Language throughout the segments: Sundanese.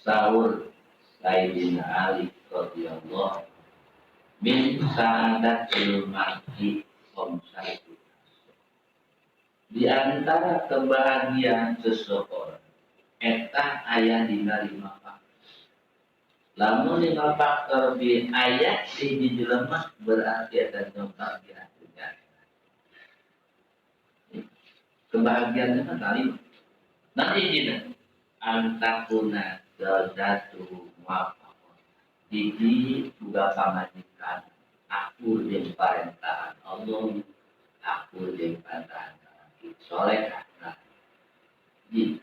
Saur Sayyidina Ali radhiyallahu min sa'adatil mar'i khamsatu. Di antara kebahagiaan seseorang eta aya dina lima faktor. Lamun lima faktor di aya di jelema, berarti ada kebahagiaan dunia. Kebahagiaan itu kan lima. Nanti dina antakuna zaujatuhu muwafaqah. Hiji, boga pamajikan akur jeung parentahan Allah, akur jeung parentahan Nabi, soleh. Hiji.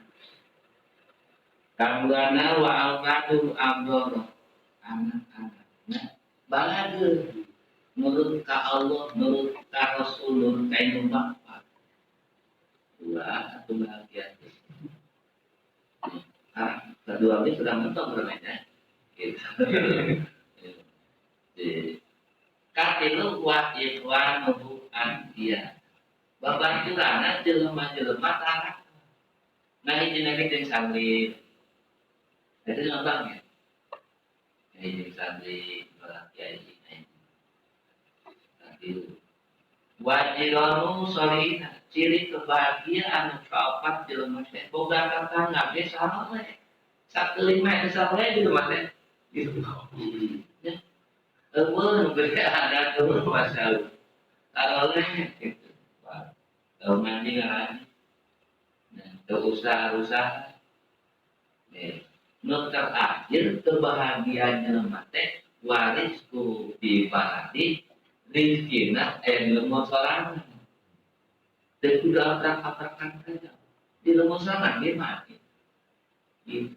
Kaduana, wa auladu abarro, anak-anakna balageur, nurut ka Allah, nurut ka Rasul, nurut ka indung bapa. Dua atau bahagia. Ah, kedua ini sudah mentok bermainnya gitu. Katilu, wa ikhwanuhu anbiya, babaturanna jelema-jelema taat. Nah, hiji lagi jeung santri itu gampang ya. Hiji santri malah kiai. Katilu, wajiranu sholihina, ciri kebahagiaan kaopat, jelema teh boga tetangga ge saleh. Sakeling mah teh saleh jelema teh gitu ya. Eueuh nu gede ada tuh masalah saleh gitu. Teu mandi ngarani. Nah, teu usaha-usaha. Nih, nu terakhir, kebahagiaan jelema teh warizquhu fi baladi, rizkina aya di lembur sorangan. Teu kudu aprak-aprakan saja. Di lembur sorangan ge mah. Gitu.